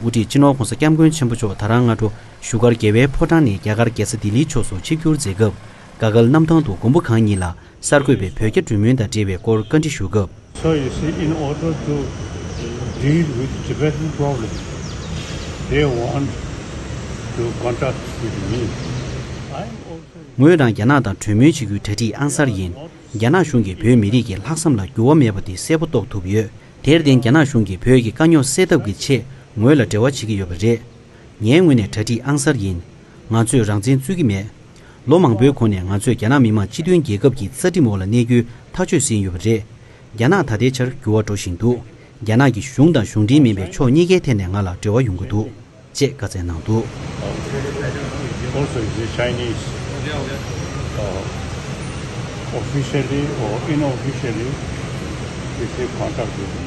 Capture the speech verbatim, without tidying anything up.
དབུ་ཁྲིད་སྤྱི་ནོར་༸གོང་ས་༸སྐྱབས་མགོན་ཆེན་པོ་མཆོག་ད་རང་སྔ་དྲོ་བཞུགས་སྒར་རྒྱལ་བའི་ཕོ་བྲང་ནས་རྒྱ་གར་རྒྱལ་ས་ལྡི་ལིའི་ཕྱོགས་སུ་ཆིབས་བསྒྱུར་མཛད་སྐབས། དགའ་དཀར་གནམ་ཐང་དུ་མགོན་པོ་གང་ཉིད་ལ་གསར་འགོད་པས་བོད་རྒྱ་གྲོས་མོལ་དང་འབྲེལ་བའི་སྐོར་བཀའ་འདྲི་ཞུ་སྐབས། So you see, in order to deal with Tibetan problem, they want to contact with me. I'm also ངོས་རང་རྒྱ་ནག་དང་གྲོས་མོལ་བྱེད་རྒྱུའི་གྲ་སྒྲིག་ཨང་གསར་ཡིན། རྒྱ་ནག་གཞུང་གིས་བོད་མི་རིགས་ཀྱི་ལྷག་བསམ་ལ་འགྱུར་བ་མེད་པ་དེ་གསལ་པོ་རྟོགས་ཐུབ་ཡོད། དེར་བརྟེན་རྒྱ་ནག་གཞུང་གིས་བོད་ཀྱི་དཀའ་རྙོག་སེལ་ཐབས་ཀྱི་ཆེད་ངོས་ལ་འབྲེལ་བ་བྱེད་ཀྱི་ཡོད་པ་རེད། ངའི་ངོས་ནས་གྲ་སྒྲིག་ཨང་གསར་ཡིན། ང་ཚོས་རང་བཙན་རྩོད་ཀྱི་མེད། ལོ་མང་པོའི་གོང་ནས་ང་ཚོས་རྒྱ་ནག་མི་དམངས་སྤྱི་མཐུན་རྒྱལ་ཁབ་ཀྱི་རྩ་ཁྲིམས་འོག་ལ་གནས་རྒྱུའི་ཐག་གཅོད་ཟིན་ཡོད་པ་རེད། རྒྱ་ནག་ད་ལྟའི་ཆར་འགྱུར་བ་འགྲོ་བཞིན་འདུག་རྒྱ་ནག་གི་གཞུང་དང་གཞུང་འབྲེལ་མིན་པའི་ཕྱོགས་གཉིས་ཀའི་ཐད་ནས་ང་ལ་འབྲེལ་བ་ཡོང་གི་འདུག་ཅེས་བཀའ་སྩལ་གནང་འདུག Also, the Chinese, uh, officially or unofficially, they say contact with me.